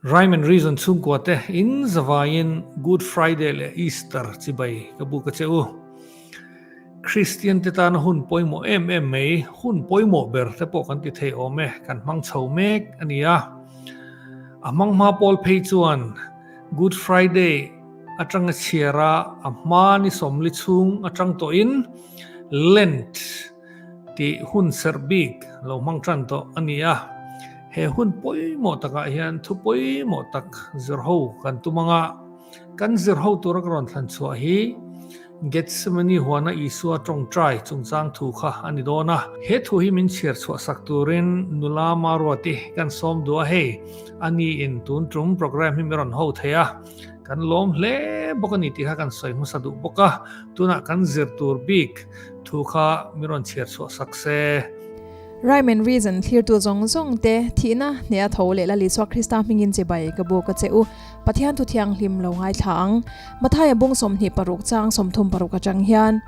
Rhyme and Reason chhungkua te in zavaiin Good Friday leh Easter chibai ka buk a che u. Kristian te tana hun pawimawh em em mai, hun pawimawh ber te pawh kan ti thei awm e, kan hmang chho mek a ni a. A hmang hma pawl phei chuan Good Friday atanga chhiar a, a hma ni sawmli chhung atang tawhin Lent tih hun serh bik lo hmang tan tawh a ni a. He hun pawimawh takah hian thu pawimawh tak zirho kan tum ang a, kan zirho tura ka rawn thlan chhuah hi Gethsemane huana Isua tawngtai chungchang thu kha a ni dawn a. He thu hi min chhiar chhuah sak turin nula Maruati kan sawm duh a, hei a niin tun tum programme hi mi rawn ho thei a, kan lawm hle bawk a ni tih kha kan sawi hmasa duh bawk a, tunah kan zir tur bik thu kha mi rawn chhiar chhuah sak se. Rhyme and Reason thlirtu zawng zawng te thihna hneh a tho leh Lal Isua Krista hmingin chibai ka buk a che u. Pathian thu thianghlim lo ngaithla ang. Mathaia bung 26 chang 36 atang hian,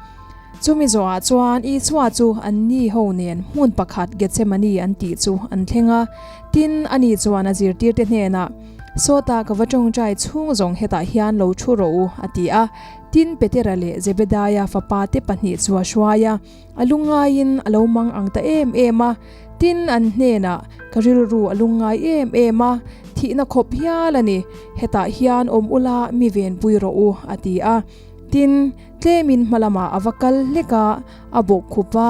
Chumi zawhah chuan Isua chu an ni ho nen hmun pakhat Gethsemane an tih chu an thleng a. Tin, ani chuan a zirtirte hnenah, Sawta ka va tawngtai chhung zawng hetah hian lo thu rawh u, a ti a. Tin, Petera leh Zebedaia fapate pahnih chu a hruai a. A lungngaiin a lo mang ang ta em em a, tin an hnenah, Ka rilru a lungngai em em a, thihna khawp hial a ni, hetah hian awm ula mi venpui rawh u, a ti a. Tin, tlemin hma lamah a va kal hlek a, a bawk khup a,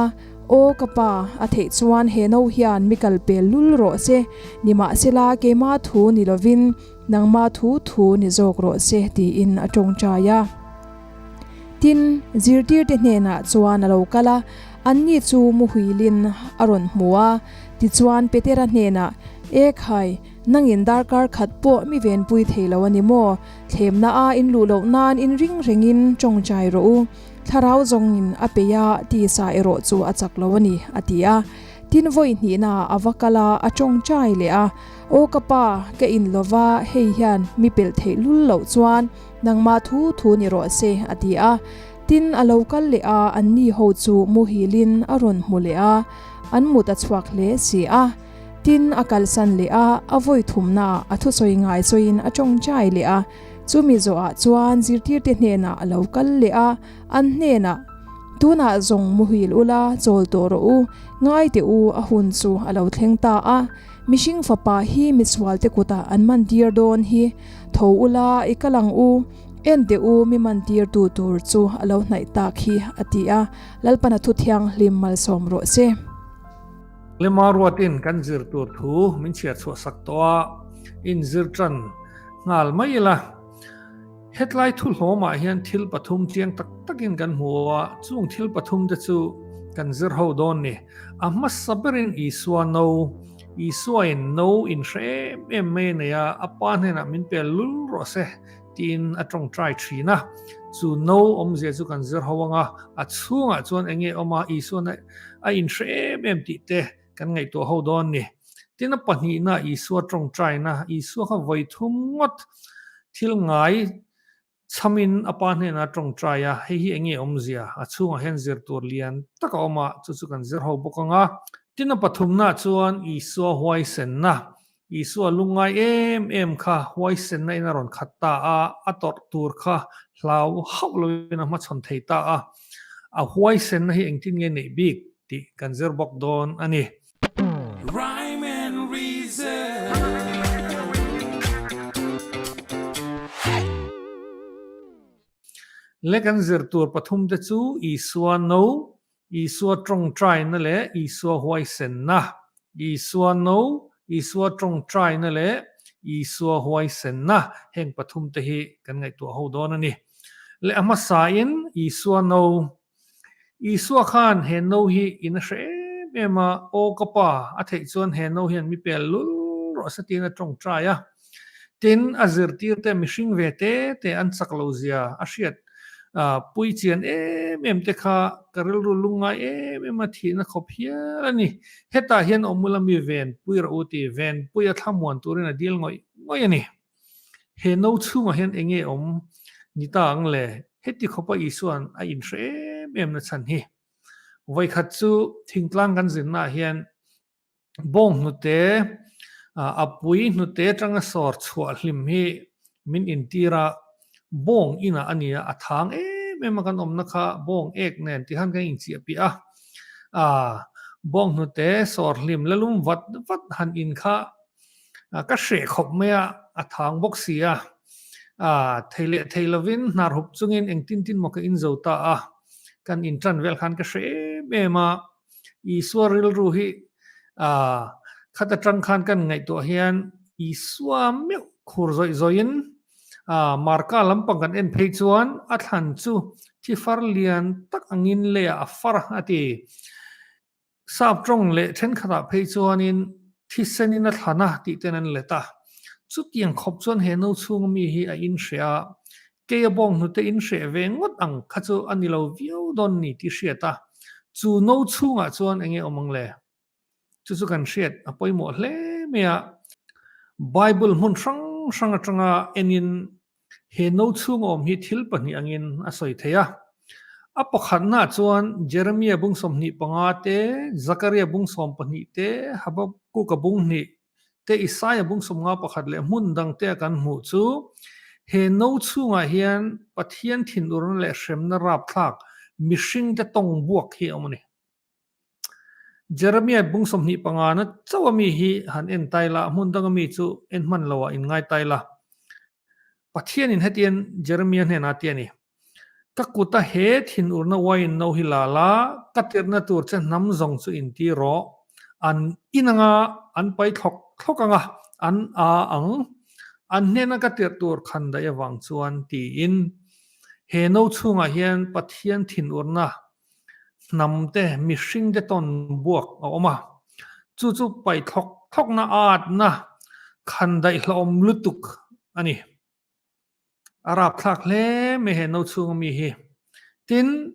Aw ka pa, a theih chuan he no hian mi kal pel lul rawh se, nimahsela keima thu ni lovin nangma thu thu ni zawk rawh se, tiin a tawngtai a. Tin, zirtirte hnenah chuan a lo kal a, anni chu muhuilin a rawn hmu a. Tichuan Petera hnenah, E khai, nangin darkar khat pawh mi venpui thei lo a ni maw? Thlemna a in luh loh nan in ring rengin tawngtai rawh u. Thlarau zawngin a peih a, tisa erawh chu a chak lo a ni, a ti a. Tin, vawi hnihna a va kal a, a tawngtai leh a, Aw ka pa, ka in lova, hei hian mi pelh theih lul loh chuan, Nangmah thu thu ni rawh se, a ti a. Tin, a lo kal leh a, anni ho chu muhilin a rawn hmu leh a, an mut a chhuak hle si a. Tin, a kalsan leh a, a vawi thumnaah a thusawi ngai sawiin a tawngtai leh a. Chumi zawhah chuan zirtirte hnenah a lo kal leh a, an hnenah, Tunah zawng muhil ula, chawl tawh rawh u, ngai teh u, a hun chu a lo thleng ta a. Mihring fapa hi misualte kutah an man tir dawn hi. Tho ula, i kal ang u, en teh u, mi man tirtu tur chu a lo hnaih tak hi, a ti a. Lalpana thu thianghlim malsawm rawh se. Lema ruatin kan zir tur thu min chhiar chhuah sak tawh a, inzir tan nghal mai ila. Hetlai thu hlawmah hian thil pathum chiang tak takin kan hmu a, chung thil pathum te chu kan zir ho dawn ni. A hmasa berin Isua no. Isuain no in hre em em mai a nei a, a pa hnenah min pel lul rawh se tiin a tawngtai thin a. Chu no awmzia chu kan zir ho ang a, a chhungah chuan eng nge awm a, Isuan a inhre em em tih te kan ngaihtuah ho dawn ni. Tin a pahnihna Isua tawngtaina, Isua kha vawi thum ngawt thil ngai Chhamin a pa hnenah a tawngtai a, hei hi enge awmzia? A chhungah hian zir tur lian tak a awm a, chu chu kan zir ho bawk ang a. Tin a pathumnaah chuan Isua huaisenna, Isua lungngai em em kha huaisenna in a rawn khat ta a, a tawrh tur kha hlau hauh loin a hmachhawn thei ta a. A huaisenna hi engtin nge neih bik tih kan zir bawk dawn a ni. Rhyme and reason. Le kan zir tur pathum te chu Isua no, Isua tawngtaina leh Isua huaisenna. Isua no, Isua tawngtaina leh Isua huaisenna heng pathum te hi kan ngaihtuah ho dawn a ni. Le a hmasain Isua no Isua khan he no hi in a hre em em a, Aw ka pa, a theih chuan he no hian mi pel lul rawh se tiin a tawngtai a. Tin, a zirtirte mihring ve te te an chak lo zia a hriat pui chian em em te kha ka rilru lungngai em em a thihna khawp hial a ni. Hetah hian awm ula mi venpui rawh u ti, venpui a thlamuan turin a dil ngawih ngawih a ni. He no chhungah hian eng nge awm ni ta ang le? Heti khawpa Isua'n a inhre em em na chhan hi. Vawikhat chu thingtlang kan zinnaah hian bawnghnute A pui hnute atanga sawr chhuah hlim hi min intir a, bawng inah a nia, a thang em em a kan awmna kha bawng ek nen ti khan kan inchiah piah a. Bawng hnute sawr hlim la lum vat vat han in kha ka hreh khawp mai a, a thang bawk si a. Thei leh thei lovin hnar hup chungin engtin tin maw ka inzo ta a, kan intan vel khan ka hreh em em a. Isua rilru hi khat atang khan kan ngaihtuah hian Isua meuh khur zawih zawihin Marka lampang kan en phei chuan a thlan chu thi far lian tak angin leiah a far a ti. Sap tawng leh thenkhatah phei chuanin thisenin a thlan a tih ten an let a. Chutiang khawp chuan he no chhunga mi hi a inhreh a, Kei a bawng hnute in hreh ve ngawt ang kha chu a ni lo viau dawn ni tih hriat a, chu no chhungah chuan eng nge awm ang le? Chu chu kan hriat a pawimawh hle mai a. Bible hmun hrang hrang atanga enin he no chhung awm hi thil pahnih angin a sawi thei a. A pakhatnaah chuan Jeremiah bung 25 te, Zakaria bung 12 te, Habakuka bung hnih te Isaia bung 51 leh hmun dang te a kan hmuh chu he no chhungah hian Pathian thinurna leh hremna rapthlak mihring te tawng buak hi a awm a ni. Jeremiah bung 25 na chauh a mi hi han en tai la, hmun dang a mi chu en hman lo ah in ngai tai la. Pathianin hetian Jeremiah hnenah a ti a ni. Ka kuta he thinurna uaiin no hi la la, ka tirhna tur che hnam zawng chu inti rawh. An in anga an pai thlawk thlawk anga an a ang. An hnena ka tirh tur khan daih avang chuan tiin he no chhungah hian Pathian thinurna hnam te mihring te tawn buak a awm a. Chu chu pai thlawk thlawkna atna khan daih hlauhawm lutuk a ni. A rapthlak hle mai he no chhunga mi hi. Tin,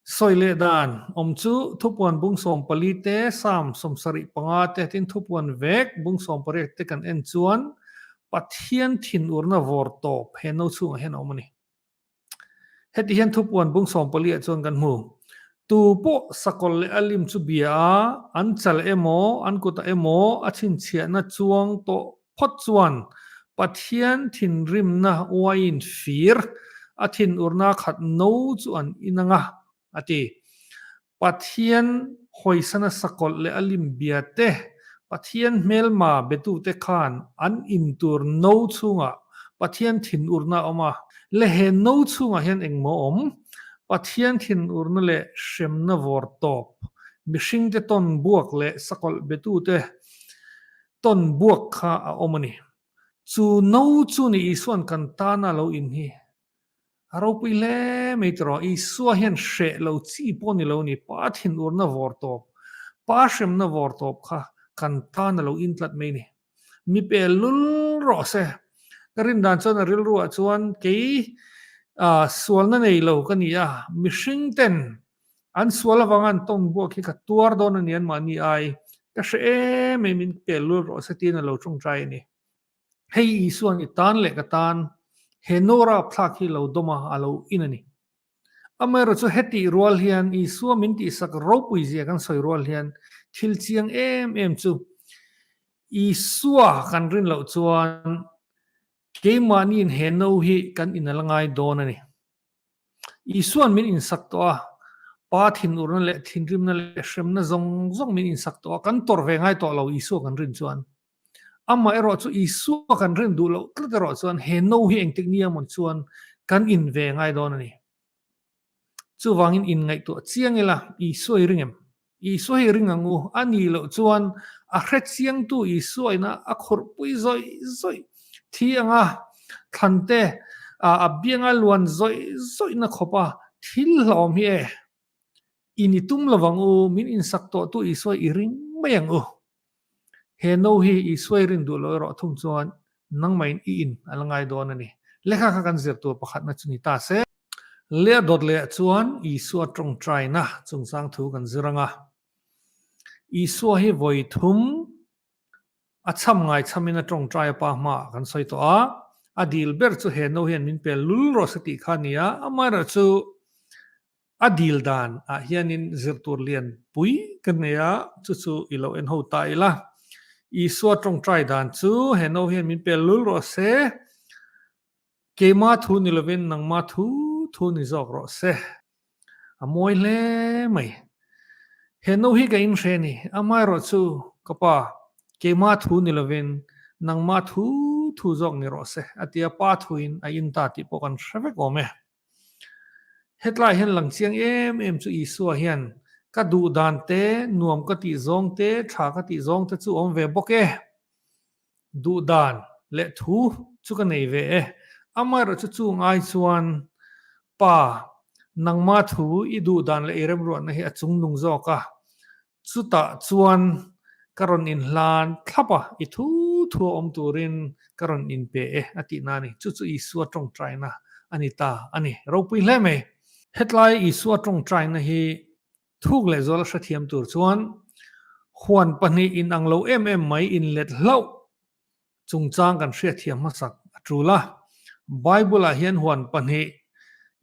sawi leh dan awm chu thupuan bung 14 te, Psalm 75 te, tin thupuan vek bung 18 te kan en chuan Pathian thinurna vawr tawp he no chhungah hian a awm a ni. Heti hian thupuan bung 14 ah chuan kan hmu. Tu pawh sakawlh leh a lim chu bia a, an chal emaw, an kutah emaw a chhinchhiahna chuang tawh phawt chuan Pathian thinrimna uaiin fir a thinurna khat no chu an inang a, a ti. Pathian hawisana sakawlh leh a lim bia te, Pathian hmelma betute khan an in tur no chhungah Pathian thinurna a awm a. Le he no chhungah hian engmaw awm? Pathian thinurna leh hremna vawr tawp, mihringte tawn buak leh sakawlh betute tawn buak kha a awm a ni. Chu no chu ni Isua'n kan tana lo in hi A ropui hle mai tiraw, Isua hian hreh lo chi pawh ni lo ni, Pa thinurna vawr tawp, Pa hremna vawr tawp kha kan tan a lo intlat mai ni. Mi pe lul rawh se. Ka rin dan chuan a rilruah chuan kei sualna nei lo ka ni a, mihring ten an sual avanga an tawng buak hi ka tuar dawn a ni anmahni ai, ka hreh em em min pe lul rawh se tiin a lo tawngtai a ni. Hei Isua'n i tan leh ka tan he no rapthlak hi lo dawm a, a lo in a ni. Amaherawh chu hetih rual hian Isua min tihsak ropui zia kan sawi rual hian thil chiang em em chu Isua kan rin loh chuan keimahniin he no hi kan in a la ngai dawn a ni. Isua'n min insak tawh a, Pa thinurna leh thinrimna leh hremna zawng zawng min insak tawh a, kan tawrh ve ngai tawh lo Isua kan rin chuan. Amah erawh chu Isua kan rin duh loh tlat erawh chuan he no hi engtik ni amawn chuan kan in ve ngai dawn a ni. Chuvangin inngaihtuah chiang ila Isua i ring em? Isua hi ring ang u. A nih loh chuan a hre chiangtu Isua ina a khawrhpui zawih zawih thi anga thlante a bianga luan zawih zawihna khawpa thil hlauhawm hi e. In i tum lovang u, min insak tawhtu Isua i ring mai ang u. He no hi Isua i rin duh loh erawh thung chuan nangmahin i in a la ngai dawn a ni. Lehkha kha kan zir tur pakhatna chu ni ta se. Leh a dawt lehah chuan Isua tawngtaina chungchang thu kan zir ang a. Isua hi vawi thum a cham ngai chamin a tawngtai a pa hmaah kan sawi tawh a. A dil ber chu he no hian min pel lul rawh se tih kha a ni a, amaherawhchu A dil dan ah hianin zirtur lian pui ka nei a, chu chu i lo en ho ta ila. Isua tawngtai dan chu he no hian min pel lul rawh se. Keima thu ni lovin nangma thu thu ni zawk rawh se. A mawi hle mai. He no hi ka inhre ni, amaherawh chu ka pa, keima thu ni lovin nangma thu thu zawk ni rawh se, a ti a, pa thuin a in ta tih pawh kan hre vek awm e. Hetlai hian lang chiang em em chu Isua hian ka duh dan te, nuam ka tih zawng te, tha ka tih zawng te chu awm ve bawk e. Duh dan leh thu chu ka nei ve e. Amaherawh chu chung ai chuan Pa, nangma thu i duh dan leh i remruatna hi a chungnung zawk a, Chutah chuan ka rawn inhlan thlap a, i thu thu a awm turin ka rawn inpe e a tihna a ni. Chu chu Isua tawngtaina a ni ta a ni. Ropui hle mai. Hetlai Isua tawngtaina hi thuk leh zual a hrethiam tur chuan huan pahnih inang lo em em mai inlet hlauh chungchang kan hriatthiam hmasak a tul a. Bible-ah hian huan pahnih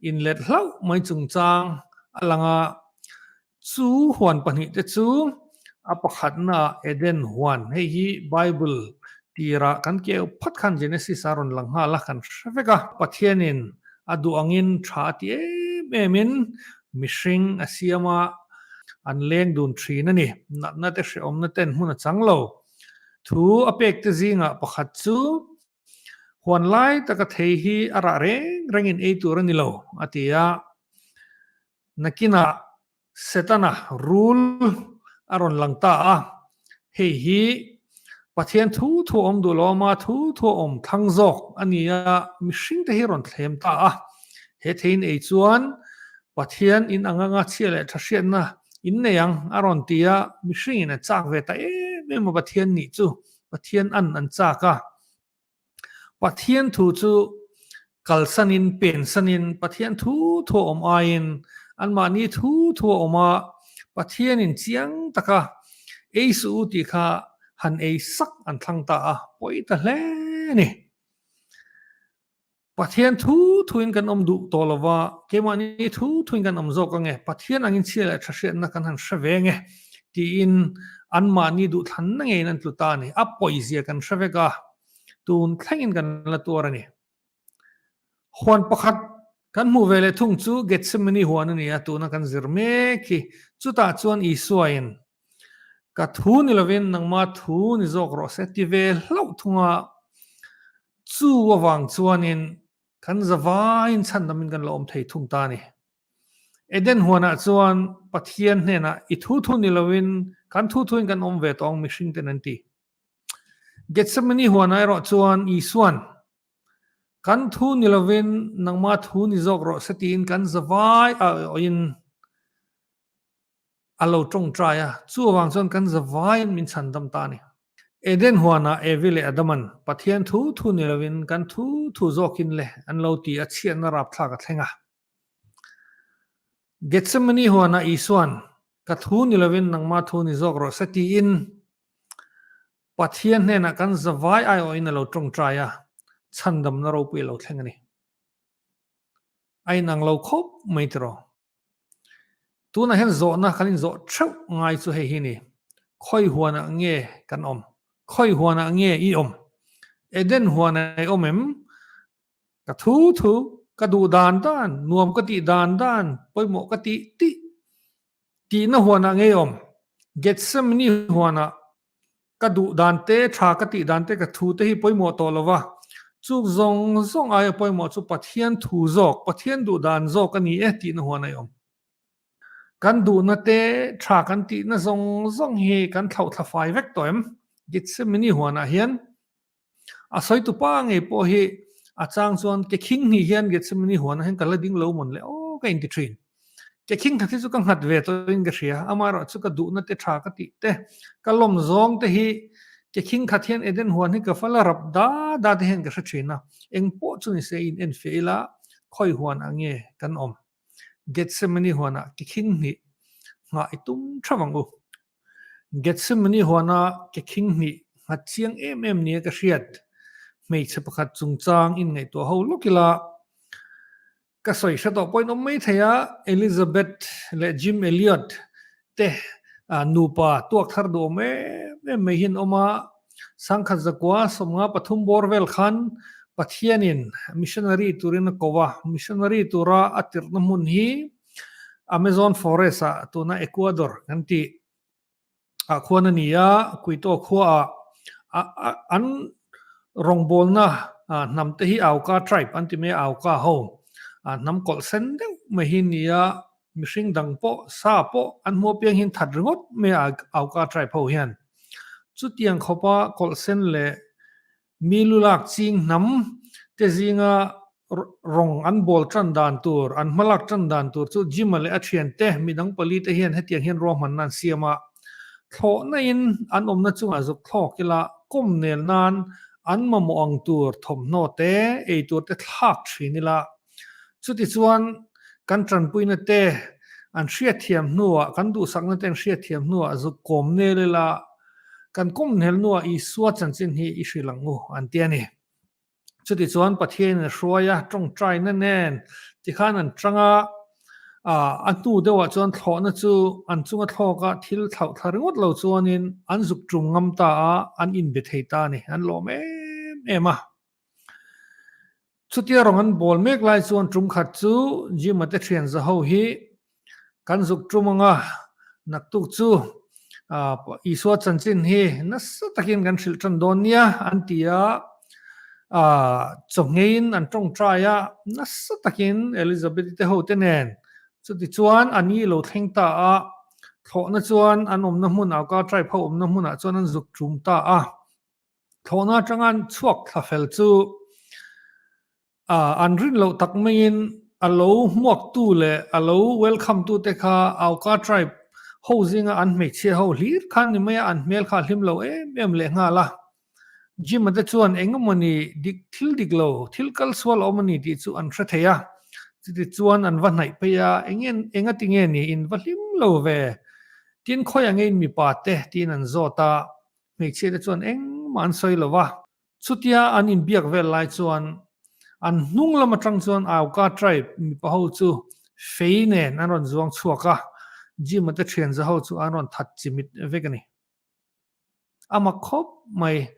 inlet hlauh mai chungchang a lang a, chu huan pahnih te chu a pakhatnaah Eden huan, hei hi Bible tirah kan keu phat khan Genesis a rawn lang nghal a, kan hre vek a. Pathianin a duh angin tha a ti em emin mihring a siam a, an leng dun thin a ni. Natna te hrehawmna ten hmun a chang lo. Thu a pek te zingah pakhat chu huan lai taka thei hi a rah reng rengin ei tur a ni lo, a ti a. Nakinah Setana rul a rawn lang ta a, hei hi Pathian thu thu a awm duh lo, ama thu thu a awm thlang zawk a ni a, mihring te hi rawn thlem ta a. He theiin ei chuan Pathian in ang anga chhia leh tha hriatna in nei ang a rawn ti a, mihring in a chak ve ta em em a Pathian nih chu Pathian an an chak a. Pathian thu chu kalsanin pensanin Pathian thu thu a awm aiin anmahni thu thu a awm a, Pathian in chiang taka ei suh u tih kha han ei sak an thlang ta a, pawi ta hle a ni. Pathian thu thuin kan awm duh tawh lo va, keimahni thu thuin kan awm zawk ange, Pathian angin chhia leh tha hriatna kan han hre ve nge tiin anmahni duhthlanna ngeiin an tlu ta a ni. A pawizia kan hre vek a, tun thlengin kan la tuar a ni. Huan pakhat kan hmuh ve leh thung chu Gethsemane huan a ni a, tuna kan zir mek hi. Chutah chuan Isuain, Ka thu ni lovin nangma thu ni zawk rawh se ti ve hlauh thunga Chu avang chuanin kan zavaiin chhandamin kan la awm thei thung ta a ni. Eden huanah chuan Pathian hnenah i thu thu ni loin kan thu thuin kan awm ve tawng mihring ten an ti. Gethsemane huanah erawh chuan Isuan kan thu ni loin nangma thu ni zawk rawh se tiin kan zavai a awin A lo tawngtai a, chu avang chuan kan zavaiin min chhandam ta a ni. Eden huanah Evi leh Adaman Pathian thu thu ni lovin kan thu thu zawkin le an lo ti a, chhiatna rapthlak a thleng a. Gethsemane huanah Isuan, Ka thu ni lovin nangma thu ni zawk rawh se tiin Pathian hnenah kan zavai aiawhin a lo tawngtai a, chhandamna ropui a lo thleng a ni. A inang lo khawp mai tiraw. Tunah hian zawhna kan inzawh theuh ngai chu hei hi ni, Khawi huanah nge kan awm? Khawi huanah nge i awm? Eden huanah i awm em? Ka thu thu, ka duh dan dan, nuam ka tih dan dan, pawimawh ka tih tih tihna huanah nge i awm? Gethsemane huanah Ka duh dan te, tha ka tih dan te, ka thu te hi pawimawh tawh lo va, chuk zawng zawng aia pawimawh chu Pathian thu zawk, Pathian duh dan zawk a ni e tihna huan a awm. Kan duhna te, tha kan tihna zawng zawng hi kan thlauh thla fai vek tawh em? Gethsemane huanah hian A sawitu pa ngei pawh hi a chang chuan ke khing hnih hian Gethsemane huanah hian ka la ding lo mawn le aw ka inti thin. Ke khing khat hi chu ka nghat ve tawhin ka hria, amaherawh chu ka duhna te tha ka tih te, ka lawm zawng te hi ke khing khat hian Eden huan hi ka fa la rap da da te hian ka hre thin a, eng pawh chu ni se in en fiah ila khawi huan ah nge kan awm. Gethsemane huanah ke khing hnih nghah i tum tha vang u. Gethsemane huana ke khing hnih nghat chiang em em nia ka hriat. Hmeichhe pakhat chungchang inngaihtuah ho lawk ila ka sawi hre tawh pawhin awm mai thei a, Elizabeth leh Jim Elliot te nupa tuak thar duhawm em em mai hi an awm a. Sangkhat zakua 53 bawr vel khan Pathianin missionary turin a ko a, missionary tura a tirhna hmun hi Amazon forest ah tuna Ecuador kan tih ah khuan a ni a, Quito khua ah an rawngbawlna hnam te hi Auca tribe an ti mai a, Auca ho hnam kawlh sen deuh mai hi a ni a, mihring dang pawh sa pawh an hmuh apiang hian that ringawt mai a Auca tribe ho hian. Chutiang khawpa kawlh sen leh Mi lu lak ching hnam te zinga rawng an bawl tan dan tur, an hmalak tan dan tur chu Jim-a leh a thiante midang pali te hian hetiang hian ruahmanna an siam a. Thlawhna in an awmna chungah zuk thlawk ila kawm nel nan an mamawh ang tur thawmhnaw te, ei tur te thlak thin ila. Chutichuan kan tanpuina te an hriatthiam hnuah, kan duhsakna te an hriatthiam hnuah zuk kawm nel ila, Kan kawm hnel hnuah Isua chanchin hi i hrilh ang u, an ti a ni. Chutichuan Pathianin a hruai a, tawngtaina nen tikhan an tang a, a hnu deuhah chuan thlawhna chu an chunga thlawk a, thil thlauh thla ringawt lo chuanin an zuk tum ngam ta a, an inbe thei ta a ni, an lawm em em a. Chutia rawng an bawl mek lai chuan tum khat chu Jim-a te thian za ho hi kan zuk tum ang a, naktuk chu Isua chanchin hi nasa takin kan hrilh tan dawn nia an ti a, chawhngeiin an tawngtai a, nasa takin Elizabeth-i te ho te nen. Chutichuan a ni lo thleng ta a, thlawhna chuan an awmna hmun Auka tribe ho awmna hmunah chuan an zuk tum ta a. Thlawhna atanga an chhuak thla fel chu an rin loh tak maiin a lo hmuaktu leh a lo welcome tu te kha Auka tribe ho zinga an hmeichhia ho hlir khan ni mai a, an hmel kha a hlim lo em em leh nghal a. Jim-a te chuan eng emawni dik thil dik lo, thil kal sual a awm a ni tih chu an hre thei a. Chuti chuan an va hnaih phei a, eng enga ti nge ni in va hlim lo ve? Tin khawiah nge in mipa te? tiin an zawt a. Hmeichhia te chuan engmah an sawi lo va, chutia an inbiak vel lai chuan an hnung lam atang chuan Auka tribe mipa ho chu fei nen an rawn zuang chhuak a, Jim-a te thianza ho chu an rawn that chimit vek a ni. A mak khawp mai,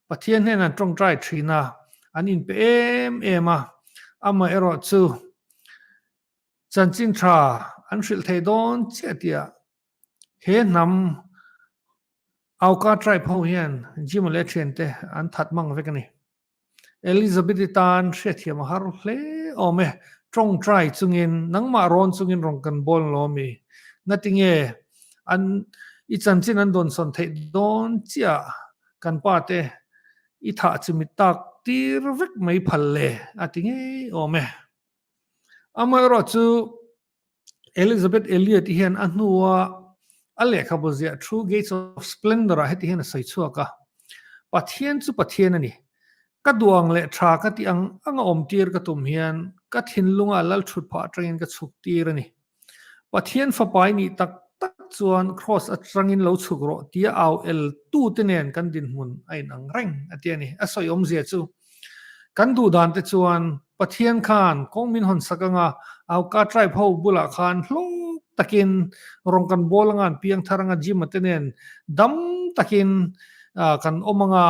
Pathian hnenah an tawngtai thin a, an inpe em em a, amaherawh chu chanchin tha an hrilh thei dawn chiah tih He hnam Auka tribe ho hian Jim leh a thiante an that mang vek a ni. Elizabeth-i tan hriatthiam a har hle awm e. Tawngtai chungin, nangmah rawn chungin rawn kan bawl lo ami? Ngatinge an i chanchin an dawnsawn theih dawn chiah kan pa te i thah chimit tak tir vek mai phal le a ti ngei awm e. Amaherawh chu Elizabeth Elliot hian a hnua a lehkhabu ziah True Gates of Splendor ah heti hian a sawi chhuak a, Pathian chu Pathian a ni. Ka duang leh tha ka tih ang anga awm tir ka tum hian ka thinlunga lal thut phah atangin ka chhuk tir a ni. Pathian fapa i nih tak tak chuan Kraws atangin lo chhuk rawh tia au el tute nen kan dinhmun a inang reng a ti a ni. A sawi awmzia chu Kan duh dan te chuan Pathian khan kawng min hawn sak anga Auka tribe ho bulah khan hlawk takin rawng kan bawl anga an piang thar anga gym a te nen dam takin kan awm anga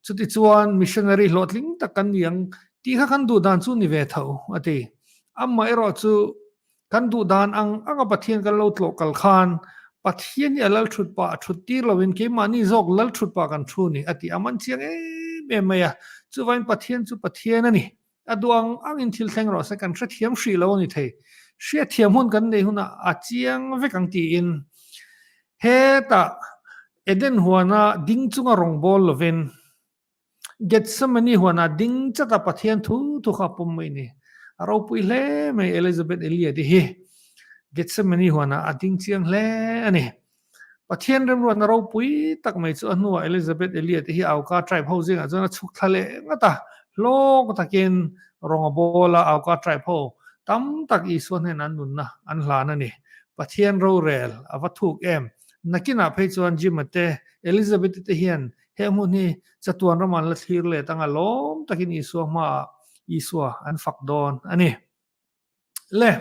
chuti chuan missionary hlawhtling tak kan ni ang tih kha kan duh dan chu ni ve tho a ti. Amaherawh chu Kan duh dan ang anga Pathian kan lo tlawh kal khan Pathian hi a lal thut pah a thut tir loin keimahni zawk lal thut pah kan thu ni a tih a man chiang em em mai a. Chuvain Pathian chu Pathian a ni. A duh ang angin thil thleng rawh se kan hrethiam hrih lo a ni thei. Hriatthiam hun kan neih hunah a chiang vek ang tiin hetah Eden huana ding chunga rawngbâwl lovin Gethsemane huanah ding chata Pathian thu thu kha a pawm mai ni. A ropui hle mai Elizabeth Elliot-i hi. Gethsemane huanah a ding chiang hle a ni. Pathian remruatna ropui tak mai chu a hnuah Elizabeth Elliot-i hi Auka tribe ho zingah chuan a chhuk thla leh ngat a. Hlawk takin rawng a bawl a, Auka tribe ho tam tak Isua hnenah an nunna an hlan a ni. Pathian rorel a va thuk em. Nakinah phei chuan Jim-a te, Elizabeth-i te hian He hmun hi chatuan ram an la thlir let anga lawm takin Isua hmaah Isua an fak dawn a ni. Le,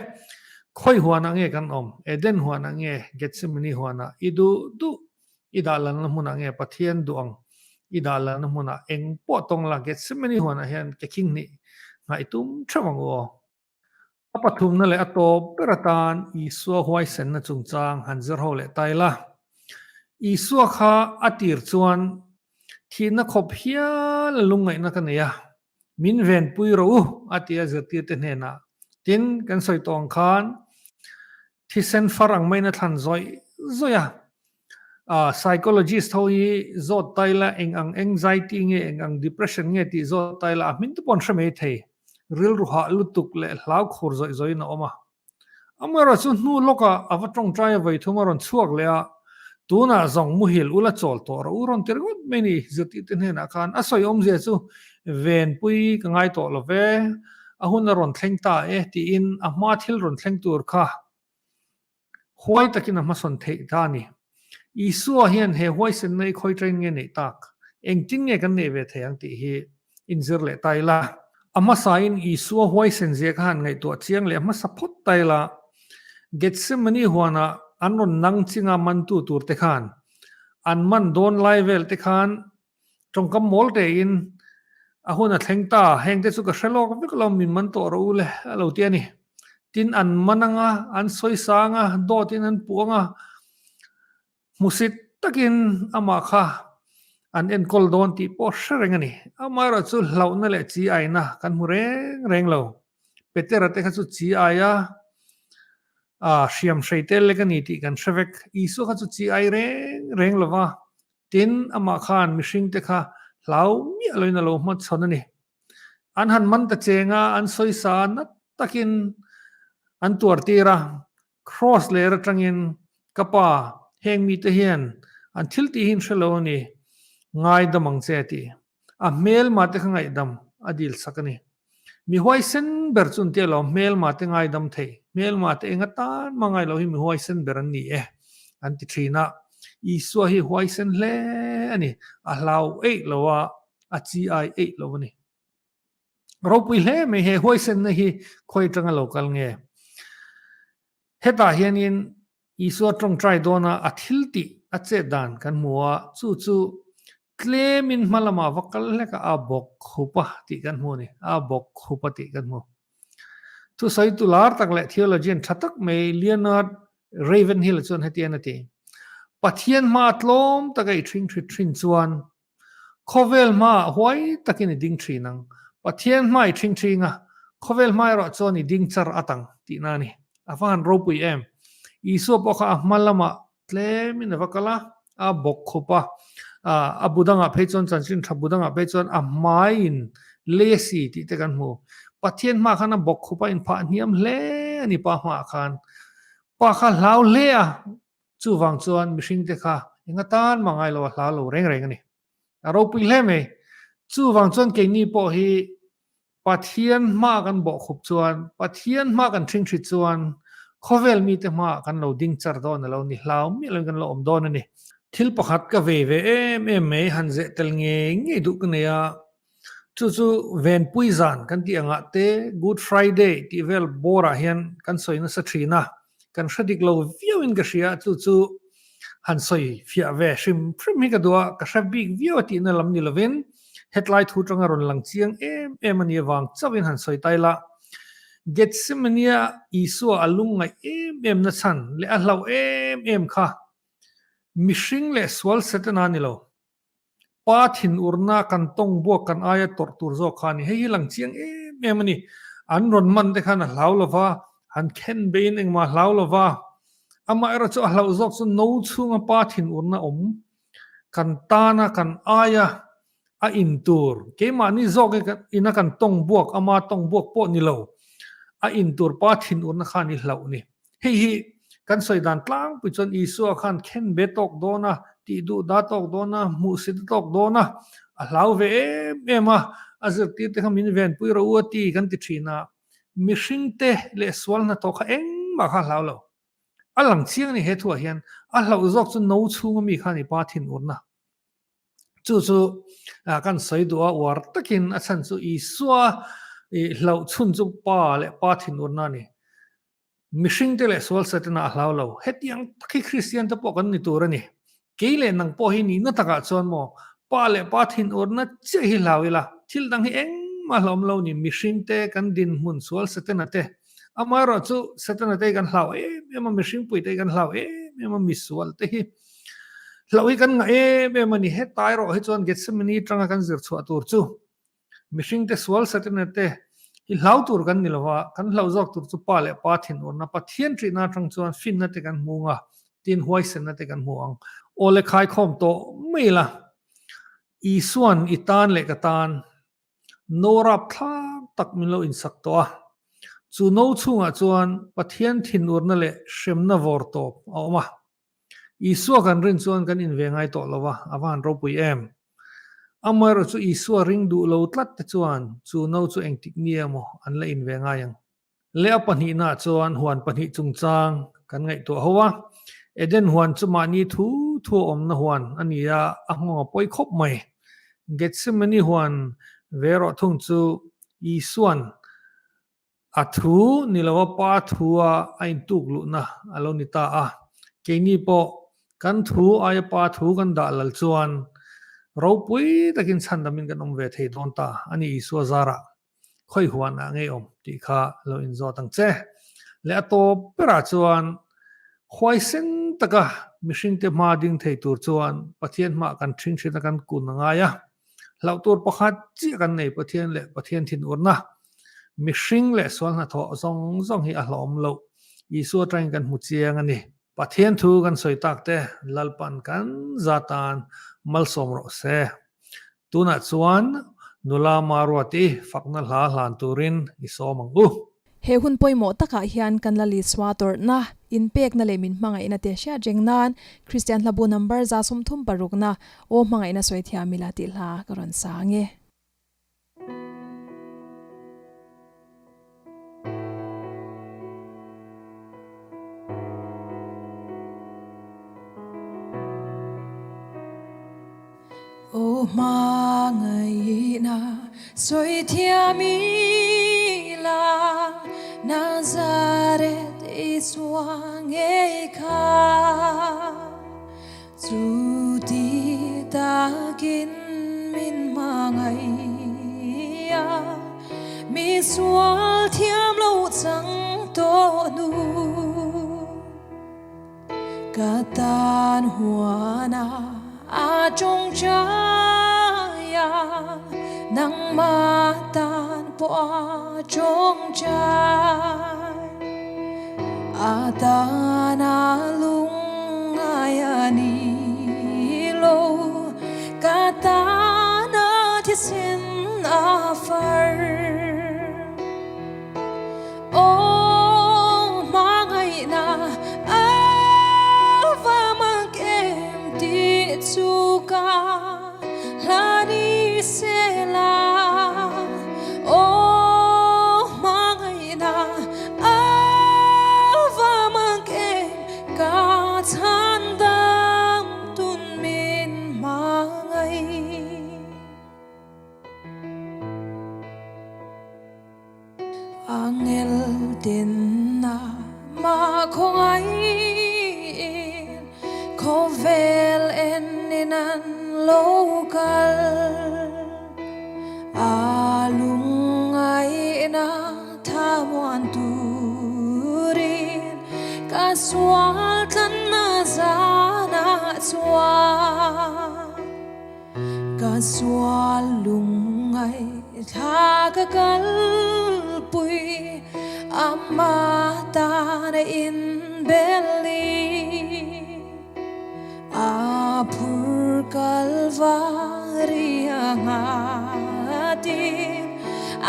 khawi huanah nge kan awm? Eden huanah nge Gethsemane huanah? I duh duh i dah lanna hmunah nge Pathian duh ang? I dah lalna hmunah eng pawh tawng la Gethsemane huanah hian ke khing hnih ngaih tum theuh ang u aw. A pathumna leh a tawp ber atan Isua huaisenna chungchang han zir ho leh ta ila. Isua kha a tir chuan thihna khawp hial a lungngaihna ka nei a, min venpui rawh u a ti a zirtirte hnenah. Tin, kan sawi tawh ang khan Thisen far ang maiin a thlan zawih zawih a. Ah, psychologist ho hi zawt ta ila eng ang anxiety nge, eng ang depression nge tih zawt ta ila a hmin te pawh an hre mai thei. Rilru hah lutuk leh hlau khur zawih zawihin a awm a. Amaherawh chu hnu lawkah a va tawngtai a vawi thum a rawn chhuak leh a, tunah zawng muhil ula chawl tawh rawh u rawn ti ringawt mai ni zirtirte hnenah khan a sawi awmzia chu venpui ka ngai tawh lo ve. A hun a rawn thleng ta e tiin a hma thil rawn thleng tur kha huai takin a hmasawn theih ta a ni. Isua hian he huaisenna i khawi train nge neih tak? Engtin nge kan neih ve thei ang tih hi inzir leh ta ila. A hmasain Isua huaisen zia kha han ngaihtuah chiang leh hmasa phawt ta ila. Gethsemane huanah an rawn nang chinga mantu tur te khan an man dawn lai vel te khan Tawngkam mawl tein a hun a thleng ta, hengte chu ka hre lawk vek lo, min man tawh rawh u le, a lo ti a ni. Tin, an man ang a, an sawi sang a, dawtin an puh ang a, hmusit takin amah kha an enkawl dawn tih pawh hre reng a ni. Amaherawh chu hlauhna leh chi aina kan hmu reng reng lo. Petera te kha chu chi aia hriam hrei tel lek a ni tih kan hre vek. Isua kha chu chi ai reng reng lo va, Tin, amah khan mihringte kha hlau miah loin a lo hmachhawn a ni. An han man ta cheng a, an sawisa a, nat takin an tuar tir a. Kraws ler atangin, Ka pa, heng mite hian an thil tih hi an hre lo a ni, ngaidam ang che a ti. A hmelma te kha ngaihdam a dil sak a ni. Mi huaisen ber chu an ti alawm, hmelma te ngaidam thei, hmelma te eng atan mah ngai lo hi mi huaisen ber an ni e, an ti thin a. Isua hi huaisen hle a ni, a hlau eih lo a, a chi ai eih lo a ni. Ropui hle mai he huaisenna hi khawi atanga lo kal nge? Hetah hianin Isua tawngtai dawna a thil tih a chet dan kan hmu a, chu chu tlemin hma lamah va kal hlek a, a bawk khup a tih kan hmu a ni, a bawk khup a tih kan hmu. Thusawitu lar tak leh theologian tha tak mai Leonard Ravenhill chuan hetiang a ti, Pathian hmaa tlawm taka i ṭhing ṭhit ṭhin chuan Khawvel hmaah huai takin i ding thin ang. Pathian hma i ṭhing ṭhing a, khawvel hma erawh chuan i ding char at ang tihna a ni. A va han ropui em! Isua pawh kha a hma lamah tlemin a va kal a, a bawk khup a, a bu dangah phei chuan chanchin tha bu dangah phei chuan a hmaiin lei a si tih te kan hmu. Pathian hmaah khan a bawk khup a inphah hniam hle a ni pa hmaah khan. Pa kha hlau hle a, Chuvang chuan mihringte kha eng atan mah ngai lo a hlau lo reng reng a ni. A ropui hle mai. Chuvang chuan keini pawh hi Pathian hma kan bawhkhup chuan, Pathian hma kan ṭhingṭhit chuan khawvel mite hmaah kan lo ding char dawn a lo ni, hlau miah loin kan lo awm dawn a ni. Thil pakhat ka vei ve em em mai, han zeh tel ngei ngei duh ka nei a, Chu chu Venpui zan kan tih angah te Good Friday tih vel bawrah hian kan sawi nasa thin a, kan hre dik lo viauin ka hria, chu chu han sawi fiah ve hrim hrim hi ka duh a, ka hre bik viau a tihna lam ni lovin hetlai thu tanga rawn lang chiang em em a nih avang chauhin han sawi ta ila. Gethsemane-a Isua a lungngaih em em na chhan leh a hlauh em em kha mihring leh sual Setana ni lo. Pa thinurna kan tawng buak kan aia tawrh tur zawk kha a ni. Hei hi lang chiang em em a ni. An rawn man te khan a hlau lo va, han khen beiin engmah a hlau lo va. Amaherawh chu a hlauh zawk chu no chhunga pa thinurna awm kan tana kan aia a in tur, keimahni zawk ina kan tawng buak, ama tawng buak pawh ni lo, a in tur pa thinurna kha an i hlauh ni. Hei hi kan sawi dan tlangpui chuan Isua khan khen be tawk dawn a, tih duh da tawk dawn a, hmuhsit a tawk dawn a, a hlau ve em em a, a zirtirte kha min venpui rawh u a ti kan ti thin a, mihringte leh sual hnathawh kha engmah kha a hlau lo. A lang chiang a ni he thuah hian a hlauh zawk chu no chhunga mi kha a ni pa thinurna. Chu chu kan sawi duh a uar takin a chhan chu Isua hlauh chhun chu pa leh pa thinurna a ni. Mihringte leh sual Setana a hlau lo. Hetiang tak hi Kristian te pawh kan ni tur a ni. Kei leh nang pawh hi nihna takah chuan maw? Pa leh pa thinurna chiah hi hlau ila, thil dang hi engmah hlauhawm lo ni, mihringte kan dinhmun sual Setana te, amaherawh chu Setana te hi kan hlau em em a, mihring puite hi kan hlau em em a, misual te hi hlauh hi kan ngah em em a ni. Heta erawh hi chuan Gethsemane atanga kan zir chhuah tur chu mihringte sual Setana te hi hlau tur kan ni lova, kan hlauh zawk tur chu pa leh pa thinurna, Pathian ṭihna atang chuan finna te kan hmu ang a, Tin huaisenna te kan hmu ang. Aw le khaikhawm tawh mai la, Isuan i tan leh ka tan no rapthlak tak min lo insak tawh a. Chu no chhungah chuan Pathian thinurna leh hremna vawr tawp a awm a. Isua kan rin chuan kan inve ngai tawh lo va, a va han ropui em. Amaherawhchu Isua ring duh lo tlat te chuan chu no chu engtik nge maw an la inve ngai ang. Leh a pahnihnaah chuan huan pahnih chungchang kan ngaihtuah ho a, Eden huan chu mahni thu thu a awmna huan a ni a, a nghawng a pawi khawp mai. Gethsemane huan ve erawh thung chu Isua'n a thu ni lo a pa thua a intuk luhna a lo ni ta a, keini pawh kan thu aia pa thu kan dah lal chuan ropui takin chhandamin kan awm ve thei dawn ta a ni Isua zarah. Khawi huan ah ngei awm tih kha lo inzawt ang che. Leh a tawp berah chuan huaisen taka mihringte hma ding thei tur chuan Pathian hmah kan ṭhing ṭhin a kan kun a ngai a. Hlauh tur pakhat chiah kan nei Pathian leh Pathian thinurna. Mihring leh sual hnathawh zawng zawng hi a hlawm loh. Isua atangin kan hmu chiang a ni. Pathian thu kan sawi tak te Lalpan kan za tan malsawm rawh se. Tunah chuan nula Maruati fakna hla hlan turin i sawm ang u. He hun pawimawh takah hian kan la Lisua tawrhna, inpekna leh min hmangaihna te hriat reng nan Kristian hlabu number 36 na Aw hmangaihna sawi thiam ila tih hla ka rawn sa ang e. Aw hmangaihna sawi thiam ila Nazareth Isua ngei kha Chuti takin min hmangaih a, mi sual thiam lo chang tawh nu. Ka tan huana a tawngtai a, nangmah tan pawh a tawngtai. A tana lungngai a ni lo, ka tana thisen a far. Aw hmangaihna a va mak em tih chu ka hla ni sela. Aw hmangaihna a va mak em ka chhan dang tun min hmangaih. Angel tinna mah khawngaihin khawvel enin an lo kal. A lungngaihna thamuan turin ka sual tlanna zanah chuan. Ka sual lungngai thla ka kalpui ama tan a inbel i a phur Kalvari a nghatin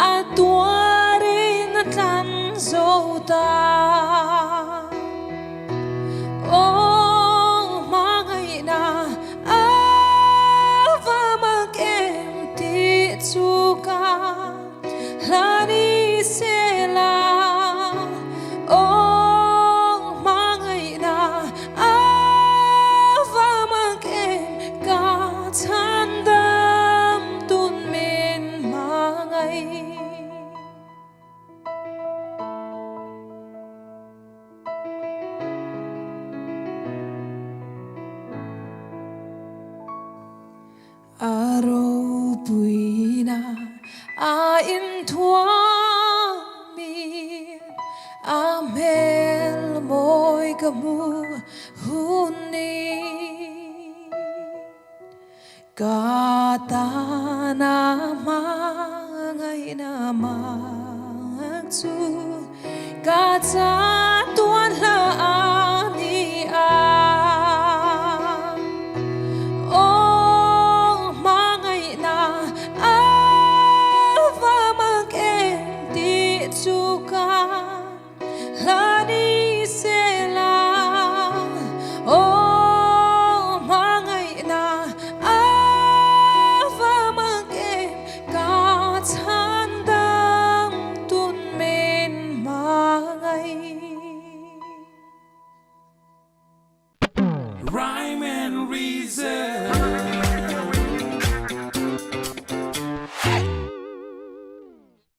a tuarin a tlan zo ta. Aw hmangaihna A va mak em tih chu ka hla ni sela, Aw hmangaihna a va mak em ka chhan dam tun min hmangaih. A thuamin a hmel mawi ka hmu hun ni. Ka tana hmangaihna mak chu ka chang.